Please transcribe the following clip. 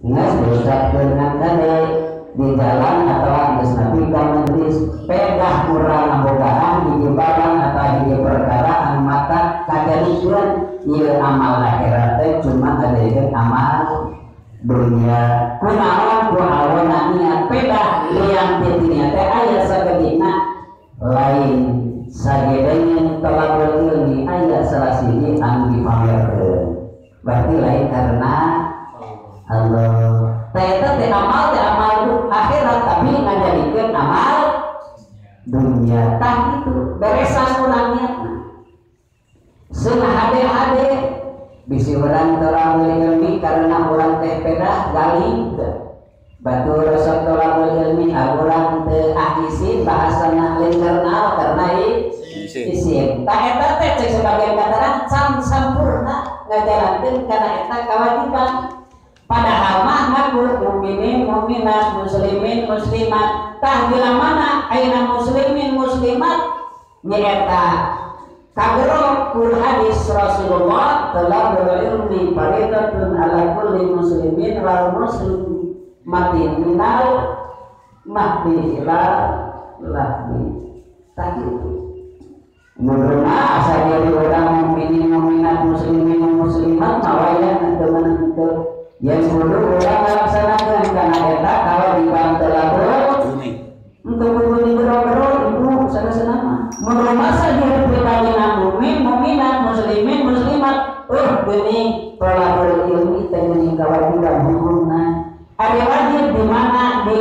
Geus diucapkeun kade di jalan atau geus nepi ka majelis pedah urang ngabogaan hiji barang atau hiji perkara anu mata kajadikeun ieu amal akhirat teh cuma ngajadikeun amal dunia. Kunaon ku awona niat pedah lian ti niat teh aya sagedina lain sagedengeun tolabul ilmi aya salah siji anu dipamerkeun. Berarti lain karena Allah. Teh eta teh amal akhirat tapi ngajadikeun amal dunia. Tah kitu beresan urang niatna. Seunah hade-hade bisi urang tolabul ilmi karena urang teh pedah galing batur resep tolabul ilmi urang teu isin bahasana lain karena karena isin. Tah eta teh cek sebagian kataran can sampurna ngajalankeun kana eta kewajiban. Padahal mah ngaku mukminin mukminat muslimin muslimat. Tah bila mana ayeuna muslimin muslimat nyaeta kagero kur hadis Rasulullah tolabul ilmi faridatun ala kulli muslimin wal muslimatin minal mahdi ila lahdi. Tah kitu menurutna asa jadi urang mukminin mukminat muslimin muslimat mawaya teu meunang teu yang kudu urang ngalaksanakeun kana eta kawajiban tolabul ilmi. Untuk kudu digero-gero ibu sadasana mah. Mun masa diri pribadi mukmin mukminat muslimin muslimat geuning tolabul ilmi teh geuning kawajiban hukumna. Ada wajib di mana di